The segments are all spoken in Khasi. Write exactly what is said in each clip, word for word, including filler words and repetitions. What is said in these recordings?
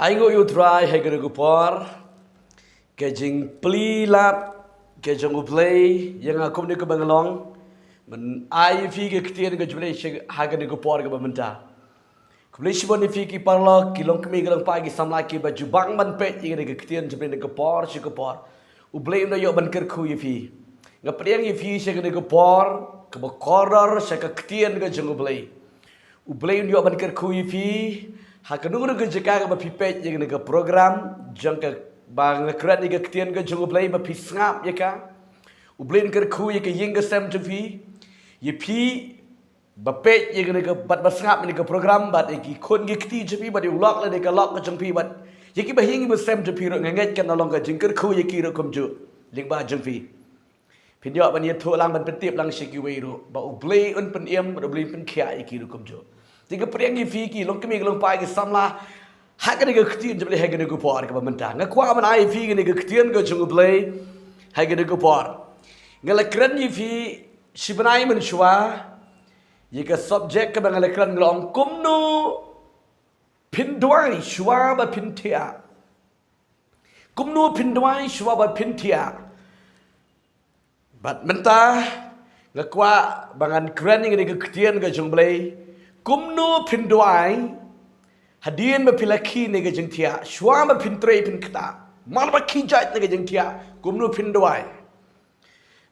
Ai nguh ïa u Trai ha kane ka por, ka jingplie lad ka jong u Blei ïa nga kumne kumba nga long ban ai ïa phi ka ktien ka jong u Blei ha kane ka por kaba mynta. Khublei shibun ïa phi ki paralok, ki longkmie ki longkpa, ki samla kiba ju bang ban peit ïa kane ka ktien jong u Blei na ka por sha ka por. U Blei un da ïoh ban kyrkhu ïa phi. Nga pdiang ïa phi sha kane ka por kaba kordor sha ka ktien ka jong u Blei. U Blei un ïoh ban kyrkhu ïa phi ha kano kano ka jaka kaba phi peit ïa kane ka program jong ka, ba nga kren ïa ka ktien ka jong u Blei, ba phi sngap ïa ka. U Blei un kyrkhu ïa ka ïing ka sem jong phi, ïa phi ba peit ïa kane ka, bad ba sngap ïa kane ka program, bad ïa ki khun ki kti jong phi, bad ïa u lok lane ka lok ka jong phi, bad ïa kiba ïing kiba sem jong phi ruh. Nga ngeit kan da long ka jingkyrkhu ïa ki ruh kumjuh lyngba jong phi. Phin ïoh ban ïathuh lang, ban pyntip lang sha kiwei ruh ba u Blei un pynim, ba u Blei un pynkhiah ïa ki ruh kumjuh. Te nga pdiang ïa phi ki longkmie ki longkpa, ki samla ha kane ka ktien jong u Blei ha kane ka por kaba mynta. Nga kwah ban ai ïa phi kane ka ktien ka jong u Blei ha kane ka por. Nga la kren ïa phi shi bnai mynshuwa ïa ka subject kaba nga la kren, nga la ong kumno phin duwai shuwa ba phin thiah. Kumno phin duwai shuwa ba phin thiah. Bad mynta nga kwah ba ngan kren ïa kane ka ktien ka jong u Blei. Kumno phin duwai hadien ba phi la khie na ka jingthiah, shuwa ba phin trei phin ktah, mar ba khie jait na ka jingthiah, kumno phin duwai.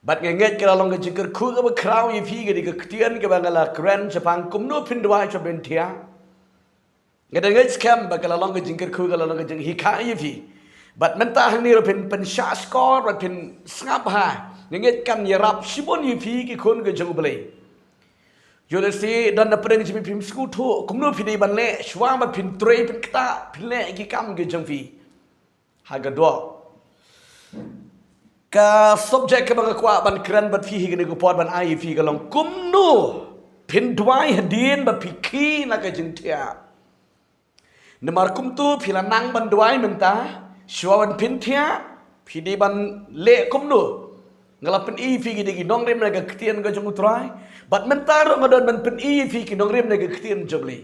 Bad nga ngeit ka la long ka jingkyrkhu kaba khraw ïa phi kane ka ktien kaba nga la kren shaphang kumno phin duwai shuwa ba phin thiah. Nga da ngeit skhem ba ka la long ka jingkyrkhu, ka la long ka jinghikai ïa phi. Bad mynta hangne ruh phin pynshah shkor, bad phin sngap bha. Nga ngeit kan ïarap shibun ïa phi ki khun ka jong u Blei. Ïoh lehse don na pdeng jong phi phim sngewthuh kumno phi dei ban leh shuwa ba phin trei phin ktah, phin leh ki kam ka jong phi ha ka doh. Ka subject kaba nga kwah ban kren bad phi ha kane ka por, ban ai ïa phi, ka long kumno phin duwai hadien ba phi khie na ka jingthiah. Namar kumto phi la nang ban duwai mynta, shuwa ban phin thiah phi dei ban leh kumno. Nga la pyni ïa phi ki dei ki nongrim na ka ktien ka jong u Trai. Bad mynta ruh nga don ban pyni ïa phi ki nongrim na ka ktien jong u Blei.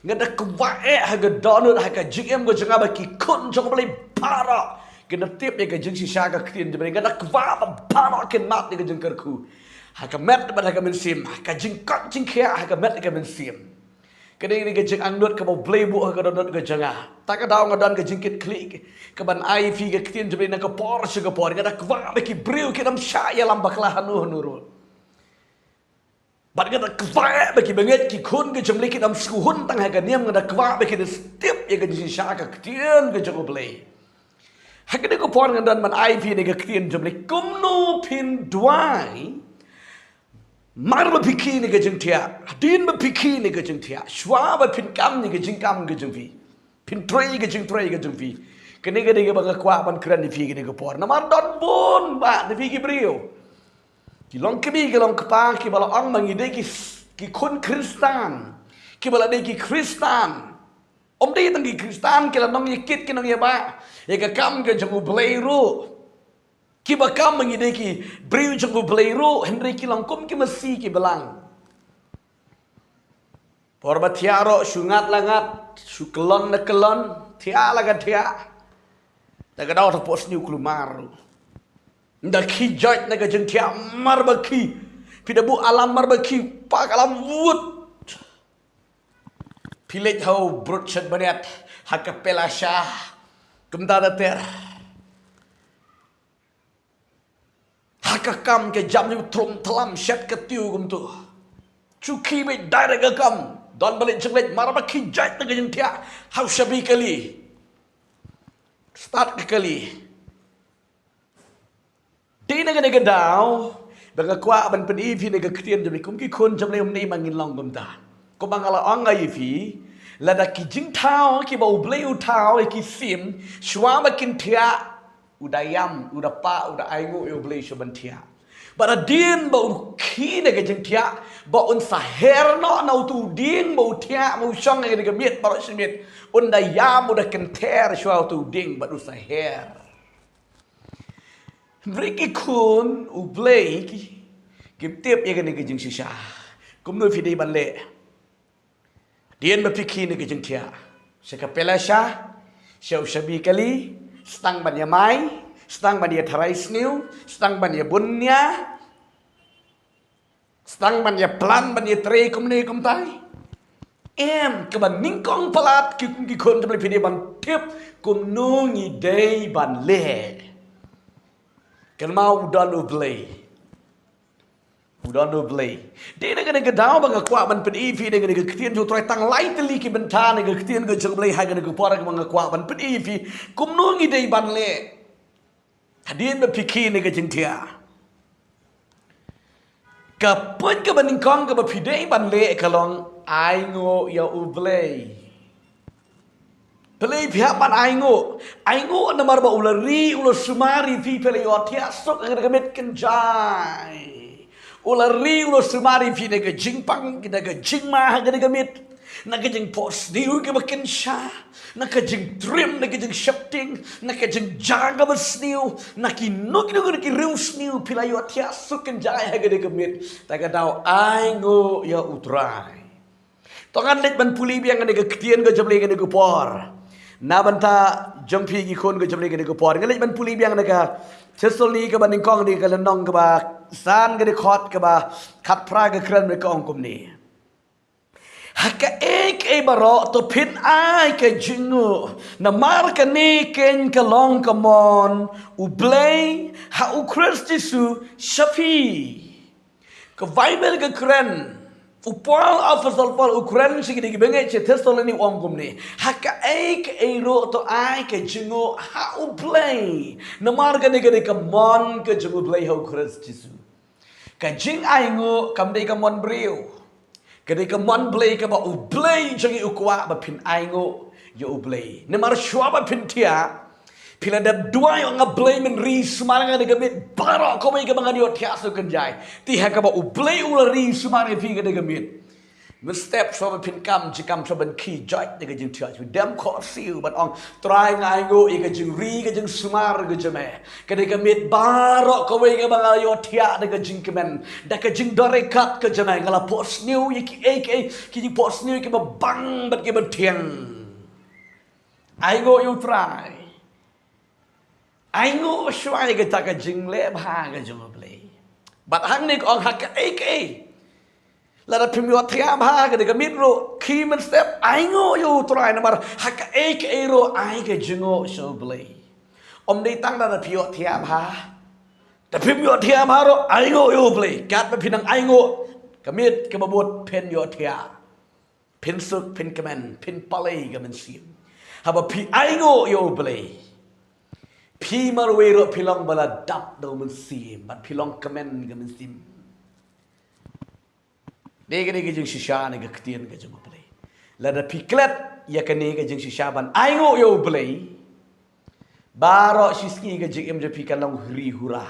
Nga da kwah eh ha ka dohnud, ha ka jingim ka jong nga ba ki khun jong u Blei baroh kin da tip ïa ka jingshisha ka ktien jong u Blei. Nga da kwah ba baroh kin mad ïa ka jingkyrkhu ha ka met bad ha ka mynsiem, ha ka jingkoit jingkhiah, ha ka met ha ka mynsiem. Ka dei ka jingangnud kaba u Blei buh ha ka dohnud ka jong nga. Ta ka daw nga don ka jingkitkhlieh kaban ai phi ka ktien jong u Blei na ka por sha ka por. Nga da kwah ba ki briew kin ym shah ïalam bakla hano hano ruh. Bad nga da kwah ba ki bangeit ki khun ka jong u Blei kin ym sngewhun tang ha ka niam, nga da kwah ba kin da tip ïa ka jingshisha ka ktien ka jong u Blei. Ha kane ka por nga don ban ai phi kane ka ktien jong u Blei, kumno phin duwai mar ba phi khie na ka jingthiah, hadien ba phi khie na ka jingthiah, shuwa ba phin kam ïa ka jingkam ka jong phi, phin trei ïa ka jingtrei ka jong phi. Kane ka dei kaba nga kwah ban kren ïa phi kane ka por. Namar don bun bah na phi ki briew, ki longkmie ki longkpa, kiba la ong ba ngi dei ki, ki khun Khristan, kiba la dei ki Khristan. Ym dei tang ki Khristan, ki la nongïakit ki nongïabah ïa ka kam ka jong u Blei ruh. Kiba kam ba ngi dei ki briew jong u Blei ruh, hynrei ki long kum ki masi ki balang. Por ba thiah ruh shu ngat la ngat, shu kyllon la kyllon, thiah la ka thiah. Da ka daw ta pos niu kulmar ruh. Nda khie jait na ka jingthiah mar ba khie. Phi da buh alarm mar ba khie, pak alarm wut. Phi leit ha u brut shet baniat, ha ka pela sha. Kumta da ter. Ha ka kam ka jam ïa u trum tlam shet ka tiew kumto. Shu khie beit direct ka kam. Don ba leit jingleit mar ba khie jait na ka jingthiah. Ha u shabi kali. Start ka kali. Dei na kane ka daw ba nga kwah ban pyni ïa phi na ka ktien jong u Blei kum ki khun jong u Blei, ym dei ma ngin long kumta. Kumba nga la ong ïa phi, lada ki jingthaw kiba u Blei u thaw ïa ki sim shuwa ba kin thiah, u da ïam, u da pah, u da ainguh ïa u Blei shuwa ban thiah. Bad hadien ba u khie na ka jingthiah, ba un sa her noh na uto u dieng ba u thiah, ba u shong ha kane ka miet baroh shi miet, un da ïam, u da kynther shuwa uto u dieng bad u sa her. Hynrei ki khun u Blei ki, kim tip ïa kane ka jingshisha. Kumno phi dei ban leh hadien ba phi khie na ka jingthiah? Sha ka pela sha, Sha u shabi kali, sdang ban ïa mai, sdang ban ïa tharai sniew, sdang ban ïa bun nia, sdang ban ïa plan ban ïa trei kumne kumtai. Em, kaba nyngkong palat ki, ki khun ki jong U Blei phi dei ban tip kumno ngi dei ban leh. Kynmaw u don U Blei. U don U Blei. Dei na kane ka daw ba nga kwah ban pyni ïa phi na kane ka ktien jong U Trai, tang lai tylli ki bynta na ka ktien ka jong U Blei ha kane ka por kaba nga kwah ban pyni ïa phi kumno ngi dei ban leh. Hadien ba phi kiew na ka jingthiah, ka point kaba nyngkong kaba phi dei ban leh ka long ainguh ïa U Blei. Balei phi hap ban ainguh? Ainguh namar ba u la ri, u la sumar ïa phi, phi la ïohthiah suk ha ka miet kynjai. U la ri, u la sumar ïa phi na ka jingpang, na ka jingma ha ka miet, na ka jingphohsniew kaba kynsha, na ka jingtriem, na ka jingsheptieng, na ka jingjia kaba sniew, na kino kino ki riewsniew, phi la ïohthiah suk kynjai ha ka miet. Te ka daw ainguh ïa U Trai. To ngan leit ban pule biang na ka ktien ka jong U Blei kane ka por. Na bynta jong phi ki khun ka jong U Blei kane ka por, ngan leit ban pule biang na ka Thessaloni kaba nyngkong, na ka lynnong kaba san, ka dkhot kaba khatphra, ka kren bad ka ong kumne: Ha kaei kaei baroh to phin ai ka jingnguh, namar kane keiñ ka long ka mon U Blei ha U Khrist Jisu sha phi. Ka Baibl ka kren, u Paul, Apostol Paul u kren sha kine ki bangeit sha Thessaloni, u ong kumne: Ha kaei kaei ruh to ai ka jingnguh ha U Blei, namar kane ka dei ka mon ka jong U Blei ha U Khrist Jisu. Ka jingainguh kam dei ka mon briew. Ka dei ka mon Blei kaba U Blei jong ngi u kwah ba phin ainguh ïa U Blei. Namar shuwa ba phin thiah, phi la dep duwai, ong, A Blei, men ri sumar ïa nga na ka miet baroh kawei kaba ngan ïohthiah suk kynjai. Te ha kaba U Blei u la ri sumar ïa phi ha ka miet, mynstep shuwa ba phin kam jingkam, shuwa ban khie joit na ka jingthiah, shu dem khohsiew bad ong: Trai, nga ainguh ïa ka jingri, ka jingsumar ka jong me. Ka dei ka miet baroh kawei kaba nga la ïohthiah da ka jingkmen, da ka jingdonkam ka jong me, nga la phohsniew ïa kiei kiei, ki jingphohsniew kiba bang bad kiba thiang. Ainguh ïa U Trai. Ainguh shuwa ïa kata ka jingleh bha ka jong U Blei. Bad hangne ka ong ha kaei kaei. Lada phim ïohthiah bha ha ka miet ruh, khie mynstep ainguh ïa U Trai, namar ha kaei kaei ruh ai ka jingnguh sha U Blei. Ym dei tang lada phi ïohthiah bha. Da phim ïohthiah bha ruh ainguh ïa U Blei. Katba phi nang ainguh, ka miet kaba bud phin ïohthiah, phin suk, phin kmen, phin pynlait ka mynsiem. Haba phi ainguh ïa U Blei, phi marwei ruh phi long ba la dap da U Mynsiem bad phi long kmen ka mynsiem. Dei kane ka jingshisha na ka ktien ka jong U Blei. Lada phi klet ïa kane ka jingshisha ban ainguh ïa U Blei, baroh shi sngi ka jingim jong phi kan long huri hura.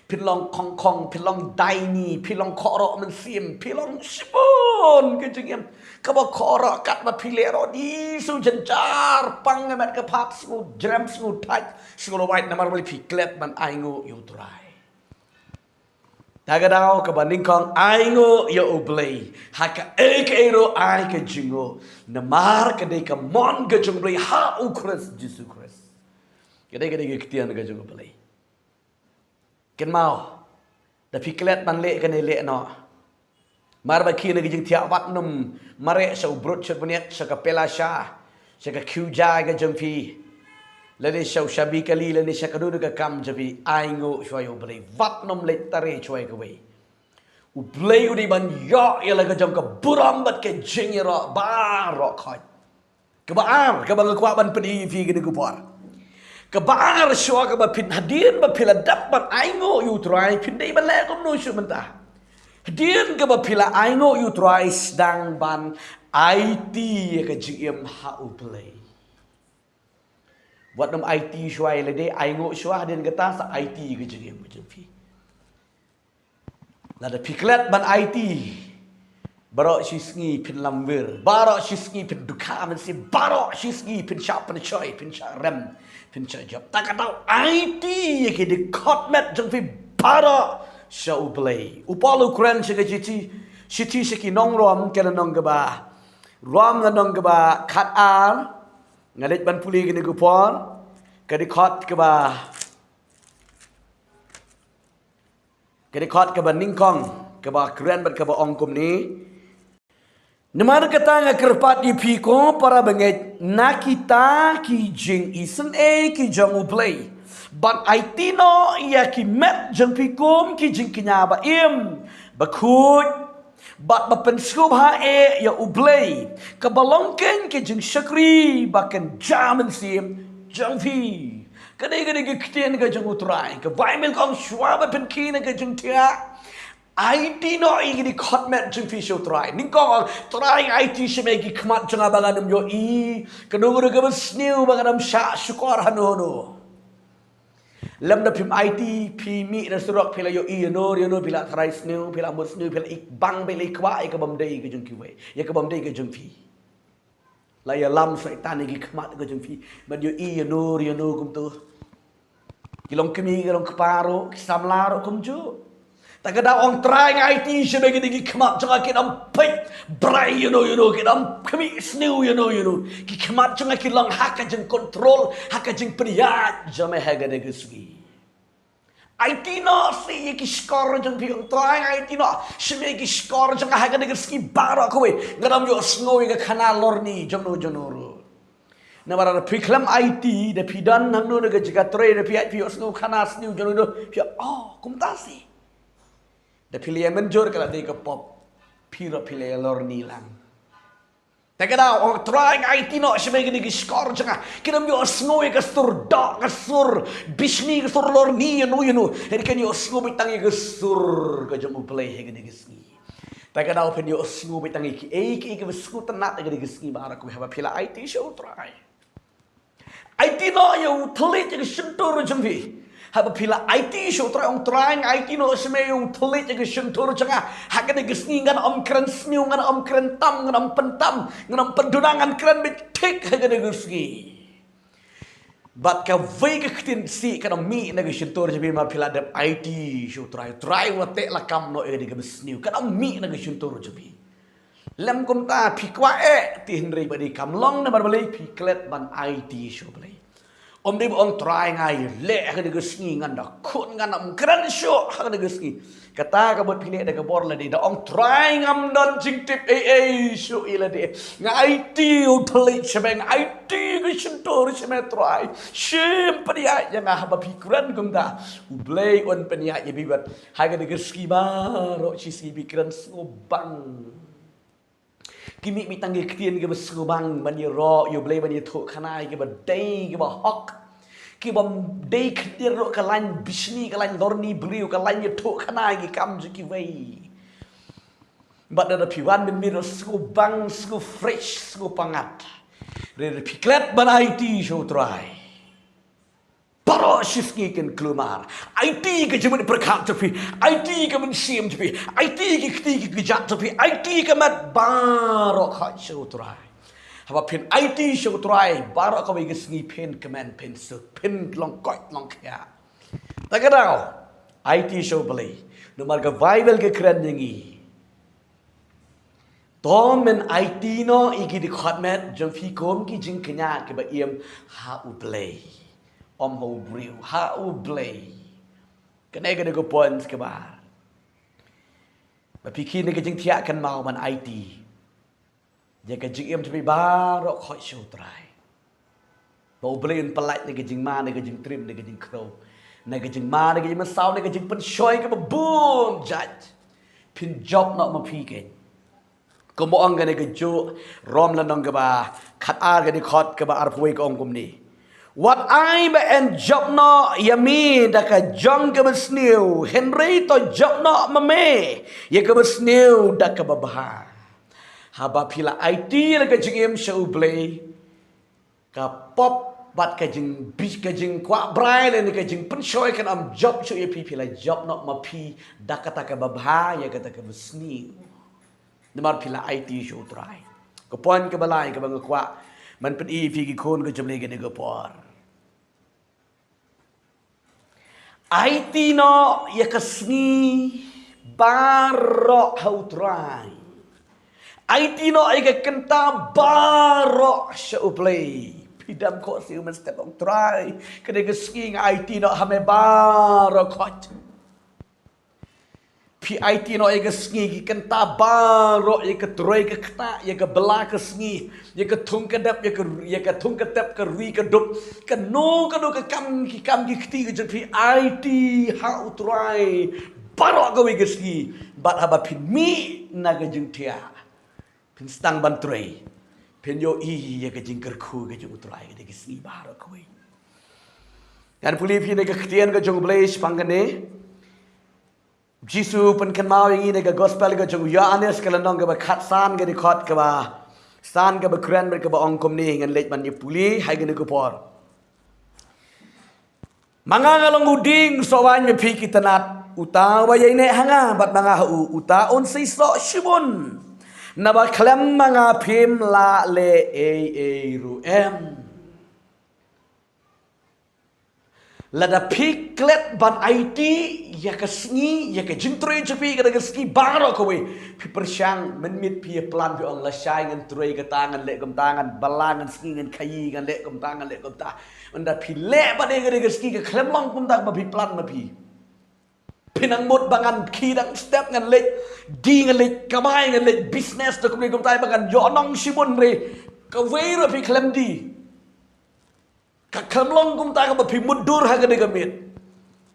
Phin long khongkhong, phin long daini, phin long khohroh mynsiem, phin long shibun ka jingim kaba khohroh. Katba phi leh ruh dei shu jynjar, pang ka met ka phad, sngew jrem, sngew thait, sngew lawait, namar balei? Phi klet ban ainguh ïa U Trai. Ta ka daw kaba nyngkong, ainguh ïa U Blei ha kaei kaei ruh, ai ka jingnguh, namar ka dei ka mon ka jong U Blei ha U Khrist Jisu Khrist. Ka dei, ka dei ka ktien ka jong U Blei. Kynmaw, da phi klet ban leh kane, leh noh. Mar ba khie na ka jingthiah, wat nym mareh sha u brut sha u bniat, sha ka pela sha, sha ka khiew jai ka jong phi, lane sha u shabi kali, lane sha kano kano ka kam jong phi. Ainguh shuwa ïa U Blei. Wat nym leit tare shuwa ïa kawei. U Blei u dei ban ïoh ïa la ka jong ka burom bad ka jingïaroh baroh khoit. Kaba ar, kaba nga kwah ban pyni ïa phi kane ka por. Kaba ar, shuwa kaba phin, hadien ba phi la dep ban ainguh ïa U Trai, phin dei ban leh kumno shuh mynta? Hadien kaba phi la ainguh ïa U Trai, sdang ban aiti ïa ka jingim ha U Blei. Wat nym aiti shuwa ïa lade, ainguh shuwa, hadien kata sa aiti ïa ka jingim ka jong phi. Lada phi klet ban aiti, baroh shi sngi phin lamwir, baroh shi sngi phin dukha mynsiem, baroh shi sngi phin shah pynshoi, phin shah rem, phin shah jop. Ta ka daw aiti ïa ki dkhot met jong phi baroh sha U Blei. U Paul u kren sha ka shithi, shithi sha ki nong Rom, ka lynnong kaba, Rom lynnong kaba khatar, Nga leit ban pule kane ka por, ka dkhot kaba, ka dkhot kaba nyngkong, kaba kren bad kaba ong kumne. Namar kata nga kyrpad ïa phi ko para bangeit, na kita ki jingisynei ki jong U Blei, ban aiti noh ïa ki met jong phi kum ki jingkñia ba im, ba khuid, bad ba pynsngewbha eh ïa U Blei, kaba long kein ka jingshakri ba kynja mynsiem jong phi. Kane, kane ka ktien ka jong U Trai, ka Baibl ka ong shuwa ba phin khie na ka jingthiah, aiti noh ïa kine ki khmat jong phi sha U Trai. Nyngkong ong, Trai, aiti sha me ki khmat jong nga ba ngan ym ïohi kano kano kaba sniew, ba ngan ym shah shukor hano hano. Lymda phim aiti, phi mih na surok, phi la ïohi ïano ïano, phi la tharai sniew, phi la mut sniew, phi la i bang, phi la i kwah ïa ka bym dei ka jong kiwei, ïa ka bym dei ka jong phi. La ïalam Soitan ïa ki khmat ka jong phi ban ïohi ïano ïano kumto. Ki long kmie, ki long kpa ruh, ki samla ruh kumjuh. Te ka daw ong, Trai, nga aiti sha me, kine ki khmat jong nga kin ym peit brai ïano ïano, kin ym khmih sniew ïano ïano. Ki khmat jong nga ki long ha ka jingkontrol, ha ka jingpynïaid jong me ha kane ka sngi. Aiti noh sha ki shkor jong phi, ong, Trai, nga aiti noh sha me ki shkor jong nga ha kane ka sngi baroh kawei. Ngan ym ïohsngew ïa ka khana lorni jong no jong no ruh. Namar lada phi khlem aiti, da phi don hangno na ka jaka trei, da phi ïa, phi ïohsngew khana sniew jong no, phi ïa, oh, kumta seh. Da phi la ïa mynjur, ka la dei ka pop, phi ruh phi la ïa lorni lang. Te ka daw ong, Trai, nga aiti noh sha me, kine ki shkor jong nga kin ym ïohsngew ïa ka sur doh, ka sur bishni, ka sur lorni ïano ïano. Hynrei kin ïohsngew beit tang ïa ka sur ka jong U Blei ha kane ka sngi. Te ka daw phin ïohsngew beit tang ïa kiei kiei kiba sngewtynnat ha kane ka sngi baroh kawei, haba phi la aiti sha U Trai. Aiti noh ïa U thylliej ïa ka shyntur jong phi. Haba phi la aiti sha U Trai, ong, Trai, nga aiti noh sha me, ïa U thylliej ïa ka shyntur jong nga ha kane ka sngi. Ngan ym kren sniew, ngan ym kren tam, ngan ym pyntam, ngan ym pynduna, ngan kren beit thik ha kane ka sngi. Bad kawei ka ktien sih kan ym mih na ka shyntur jong phi, namar phi la dep aiti sha U Trai. Trai, wat teh la kam noh ïa kane kaba sniew, kan ym mih na ka shyntur jong phi. Lym kumta, phi kwah eh te hynrei ba dei kam long, namar balei? Phi klet ban aiti sha U Blei. Ym dei ba ong, Trai, nga ïaleh ha kane ka sngi, ngan da khun, ngan ym kren shuh ha kane ka sngi. Kata ka mut phi leh da ka bor lade. Da ong, Trai, ngam don jingtip ei ei shuh ïa lade. Nga aiti, U thylliej sha me, nga aiti ka shyntur sha me, Trai, shim pynïaid ïa nga. Haba phi kren kumta, U Blei un pynïaid ïa phi bad ha kane ka sngi baroh shi sngi phi kren sngewbang. Ki mih beit tang ki ktien kiba sngewbang ban ïaroh ïa U Blei, ban ïathuh khana ïa kiba dei, kiba hok, kibym dei khyndiat ruh ka lain bishni, ka lain lorni briew, ka lain ïathuh khana ïa ki kam jong kiwei. Bad lada phi wan mynmiet ruh sngewbang, sngewfresh, sngewpyngngad. Hynrei lada phi klet ban aiti sha U Trai, baroh shi sngi kin kulmar. Aiti ka jingmut pyrkhat jong phi, aiti ka mynsiem jong phi, aiti ki kti ki kjat jong phi, aiti ka met baroh khoit sha U Trai. Haba phin aiti sha U Trai baroh kawei ka sngi, phin kmen, phin suk, phin long koit long khiah. Te ka daw, aiti sha U Blei. Namar ka Baibl ka kren ïa ngi, to men aiti noh ïa ki dkhot met jong phi kum ki jingkñia kiba im ha U Blei. Ym ha u briew, ha U Blei. Kane ka dei ka point kaba, ba phi khie na ka jingthiah kynmaw ban aiti ïa ka jingim jong phi baroh khoit sha U Trai. Ba U Blei un pyllait na ka jingma, na ka jingtriem, na ka jingkhrew, na ka jingma, na ka jingmynsaw, na ka jingpynshoi kaba bun jait. Phin jop noh ma phi kein. Kumba ong kane ka juh Rom lynnong kaba khatar, ka dkhot kaba arphew wei, ka ong kumne: Wat ai ba yn jop noh ïa me da ka jong kaba sniew, hynrei to jop noh ma me ïa kaba sniew da kaba bha. Haba phi la aiti ïa la ka jingim sha U Blei, ka pop bad ka jingbi-, ka jingkwah brai lane ka jingpynshoi kan ym jop shuh ïa phi, phi la jop noh ma phi da kata kaba bha ïa kata kaba sniew. Namar phi la aiti sha U Trai. Ka point kaba lai kaba nga kwah ban pyni ïa phi ki khun ka jong U Blei kane ka por: Aiti noh ïa ka sngi baroh ha U Trai. Aiti noh ïa ka kynta baroh sha U Blei. Phi dem khohsiew mynstep, ong Trai, ka dei ka sngi nga aiti noh ha me baroh khoit. Phi aiti noh ïa ka sngi, ki kynta baroh, ïa ka trei ka ktah, ïa ka bylla ka sngi, ïa ka thung ka dep, ïa ka, ïa ka thung ka tep, ka ri ka dup, kano kano ka kam, ki kam ki kti ka jong phi, aiti ha U Trai baroh kawei ka sngi. Bad haba phin mih na ka jingthiah, phin sdang ban trei, phin ïohi ïa ka jingkyrkhu ka jong U Trai ha ka sngi baroh kawei. Ngan pule ïa phi na ka ktien ka jong U Blei shaphang kane. Jisu pynkynmaw ïa ngi na ka gospel ka jong u Ïoannis, ka lynnong kaba khatsan, ka dkhot kaba san, kaba kren bad kaba ong kumne, ngan leit ban ïa pule ha kane ka por. Ma nga nga long u dieng soh waiñ, ma phi ki tnat. Uta uba ïaineh ha nga bad ma nga ha u, uta un sa ïasoh shibun. Naba khlem ma nga phim lah leh ei ei ruh em. Lada phi klet ban aiti ïa ka sngi, ïa ka jingtrei jong phi, ka dei ka sngi baroh kawei, phi pyrshang mynmiet phi ïa plan, phi ong lashai ngan trei kata, ngan leh kumta, ngan bylla, ngan sngi, ngan khaïi, ngan leh kumta, ngan leh kumta. Ynda phi leh pat ïa ka dei ka sngi, ka khlem long kumta kaba phi plan ma phi. Phi nang mut ba ngan khie dang step, ngan leit die, ngan leit kamai, ngan leit business, da kumne kumta, ba ngan ïoh nong shibun, re kawei ruh phi khlem die. Ka khlem long kumta kaba phi mutdur ha kane ka miet.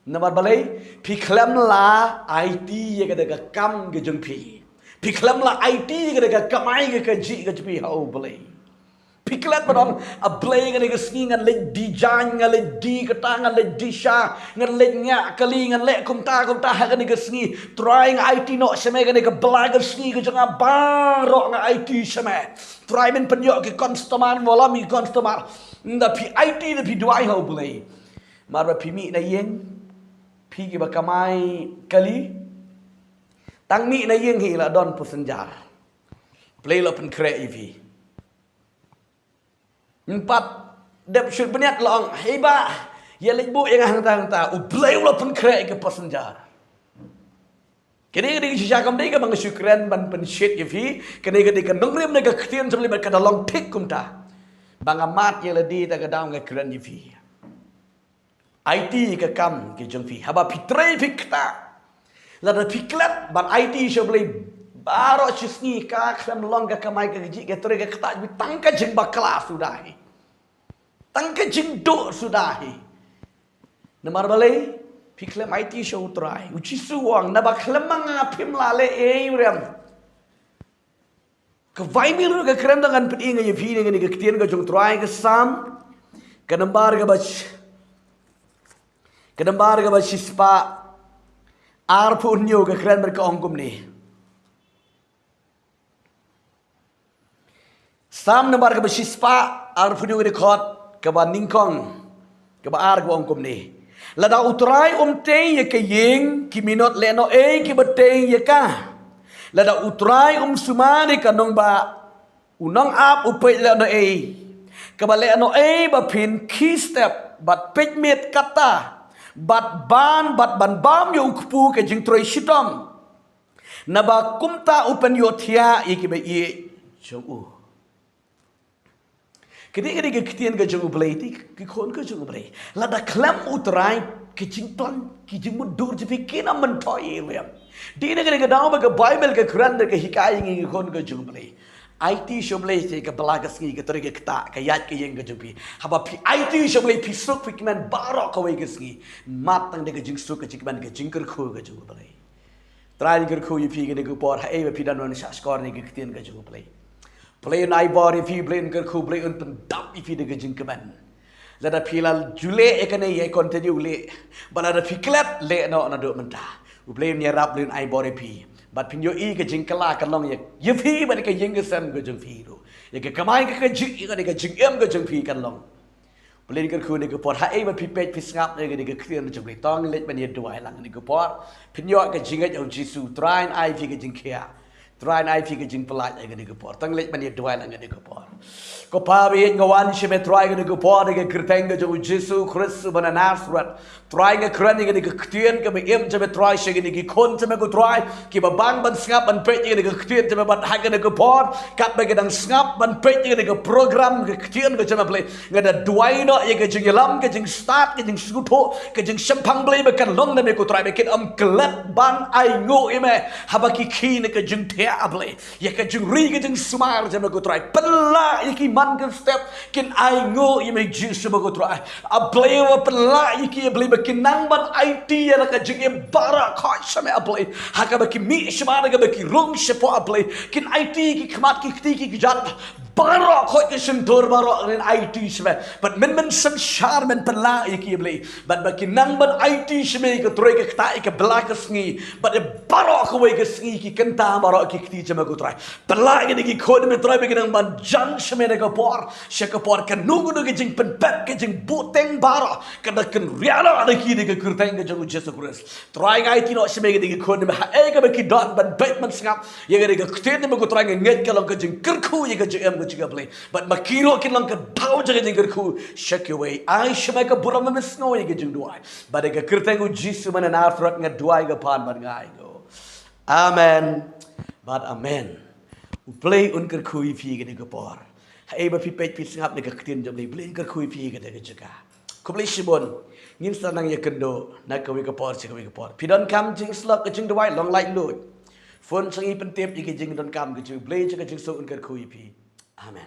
Namar balei? Phi khlem la aiti ïa ka dei ka kam ka jong phi. Phi khlem la aiti ïa ka dei ka kamai ka kajih ka jong phi ha U Blei. Phi klet ban ong, A Blei, kane ka sngi ngan leit die jaiñ, ngan leit die kata, ngan leit die sha, ngan leit ngah kali, ngan leh kumta kumta ha kane ka sngi. Trai, nga aiti noh sha me, kane ka bylla ka sngi ka jong nga baroh nga aiti sha me. Trai, men pynïoh ki customer, wallam ki customer. Ynda phi aiti, ynda phi duwai ha U Blei. Mar ba phi mih na ïing, phi kiba kamai kali, tang mih na ïing hi la don passenger. Blei la pynkhreh ïa phi. Ym pat dep shu bniat la ong, Hei bah, ïa leit buh ïa nga hangta hangta. U Blei u la pynkhreh ïa ka passenger. Kane ka dei ka shisha, kam dei kaba nga shu kren ban pynshit ïa phi. Kane ka dei ka nongrim na ka ktien jong U Blei bad ka da long thik kumta. Ba nga mad ïa lade, da ka daw nga kren ïa phi. Aiti ka kam ka jong phi. Haba phi trei phi ktah, lada phi klet ban aiti sha U Blei baroh shi sngi, ka khlem long ka kamai ka kajih, ka trei ka ktah, tang ka jingbakla suda hi. Tang ka jingduh suda hi. Namar balei? Phi khlem aiti sha U Trai. U Jisu u ong, naba khlem ma nga phim lah leh ei ei ruh em. Ka Baibl ruh ka kren da, ngan pyni ïa phi na kane ka ktien ka jong U Trai, ka Salm, ka nambar kaba sh-, ka nambar kaba shispah arphew hynñiew, ka kren bad ka ong kumne. Salm nambar kaba shispah arphew hynñiew, ka dkhot kaba nyngkong, kaba ar, kaba ong kumne. Lada U Trai um tei ïa ka ïing, ki minot lehnohei kiba tei ïa ka. Lada U Trai um sumar ïa ka nongbah, u nongap u peit lehnohei. Kaba lehnohei ba phin khie step bad peit miet katta, bad ban, bad ban bam ïa u kpu ka jingtrei shitom. Naba kumta u pynïohthiah ïa kiba ïeit jong u. Kane ka dei ka ktien ka jong U Blei, te ki khun ka jong U Blei. Lada khlem U Trai, ki jingplan, ki jingmutdur jong phi kin ym myntoi ei ei ruh em. Dei na kane ka daw ba ka Baibl ka kren da, ka hikai ïa ngi ki khun ka jong U Blei. Aiti sha U Blei te ka bylla ka sngi, ka trei ka ktah, ka ïaid ka ïeng ka jong phi. Haba phi aiti sha U Blei, phi suk phi kmen baroh kawei ka sngi. Mad tang da ka jingsuk, ka jingkmen, ka jingkyrkhu ka jong U Blei. Trai un kyrkhu ïa phi kane ka por, haei ba phi don ban shahshkor na ka ktien ka jong U Blei. Blei un ai bor ïa phi, Blei un kyrkhu, Blei un pyndap ïa phi da ka jingkmen. Lada phi la ju leh ïa kane, ïa continue leh. Bad lada phi klet, leh noh naduh mynta. U Blei un ïarap, Blei un ai bor ïa phi. Bad phin ïohi ka jingkylla kan long ïa, ïa phi bad ïa ka ïing ka sem ka jong phi ruh. Ïa ka kamai ka kajih, ïa ka, ïa ka jingim ka jong phi kan long. Blei un kyrkhu kane ka por, haei ba phi peit phi sngap na kane ka ktien jong U Blei, to ngin leit ban ïa duwai lang kane ka por. Phin ïoh ka jingngeit ha U Jisu, Trai un ai phi ka jingkhiah. Trai un ai ïa phi ka jingpyllait ïa kane ka por. Tang leit ban ïa duwai lang kane ka por. Ko Pa ba ïeit, nga wan sha me Trai kane ka por ha ka kyrteng ka jong u Jisu Khrist uba na Nasareth. Trai nga kren ïa kane ka ktien kaba im jong me Trai sha kine ki khun jong me ko Trai, kiba bang ban sngap ban peit ïa kane ka ktien jong me bad ha kane ka por, katba ki dang sngap ban peit ïa kane ka program ka ktien ka jong me Blei, nga da duwai noh ïa ka jingïalam, ka jingstad, ka jingsngewthuh, ka jingshemphang Blei ba kan long na me ko Trai, ba kin ym klet ban ainguh ïa me haba ki khie na ka jingthiah A Blei. Ïa ka jingri ka jingsumar jong me ko Trai. Pynlah ïa ki man ka step kin ainguh ïa me Jisu me ko Trai. A Blei, wa pynlah ïa ki A Blei ba kin nang ban aiti ïa la ka jingim baroh khoit sha me A Blei. Ha kaba ki mih shabar, ha kaba ki rung shapoh A Blei, kin aiti ki khmat, ki kti, ki kjat baroh khoit, ki shyntur baroh, kin aiti sha me. Bad mynmiet synshar men pynlah ïa ki A Blei. Bad ba kin nang ban aiti sha me, ka trei ka ktah, ka bylla ka sngi, bad ïa baroh kawei ka sngi, ki kynta baroh ki kti jong me ko Trai. Pynlah ïa kine ki khun me Trai ba kin nang ban jan sha me na ka por sha ka por, kano kano ka jingpynpep, ka jingbuhteng baroh, ka da kynriah noh na ki da ka kyrteng ka jong u Jisu Khrist. Trai nga aiti noh sha me ïa kine ki khun me, haei kaba ki don, ban peit ban sngap ïa kane ka ktien me ko Trai, nga ngeit ka long ka jingkyrkhu ïa ka jingim ka jong ki A Blei. Bad ma ki ruh kin long ka daw jong ka jingkyrkhu sha kiwei. Ai sha me ka burom, me sngew ïa ka jingduwai. Bad ha ka kyrteng u Jisu uba na Nasareth nga duwai, nga pan bad nga ainguh. Amen bad amen. U Blei un kyrkhu ïa phi kane ka por. Haei ba phi peit phi sngap na ka ktien jong u Blei, Blei un kyrkhu ïa phi kane ka jaka. Khublei shibun. Ngin sa nang ïakynduh na kawei ka por sha kawei ka por. Phi donkam jingslok ka jingduwai, long lait luid. Phone sha ngi, pyntip ïa ka jingdonkam ka jong u Blei, ka jingsuk un kyrkhu ïa phi. Amen.